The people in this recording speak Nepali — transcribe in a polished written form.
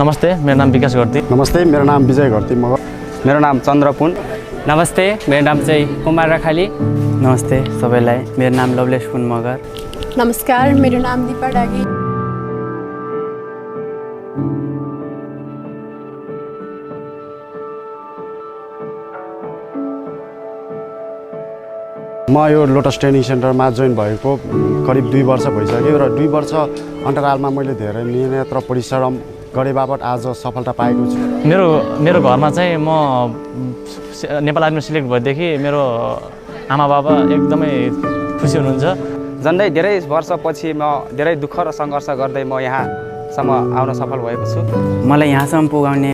नमस्ते, मेरो नाम विकास घरती। नमस्ते, मेरो नाम विजय घरती मगर। मेरो नाम चन्द्रपुन। नमस्ते, मेरो नाम चाहिँ कुमार राखाली। नमस्ते सबैलाई, मेरो नाम लवलेश पुन मगर। नमस्कार, मेरो नाम दिपा डागी। म यो लोटस ट्रेनिङ सेन्टरमा जोइन भएको करिब 2 वर्ष भइसक्यो र 2 वर्ष अन्तरालमा मैले धेरै मेहनत र परिश्रम गरे बापत आज सफलता पाएको छु। मेरो घरमा चाहिँ म नेपाल आर्मी सिलेक्ट भएदेखि मेरो आमा बाबा एकदमै खुसी हुनुहुन्छ। झन्डै धेरै वर्षपछि म धेरै दुःख र सङ्घर्ष गर्दै म यहाँसम्म आउन सफल भएको छु। मलाई यहाँसम्म पुगाउने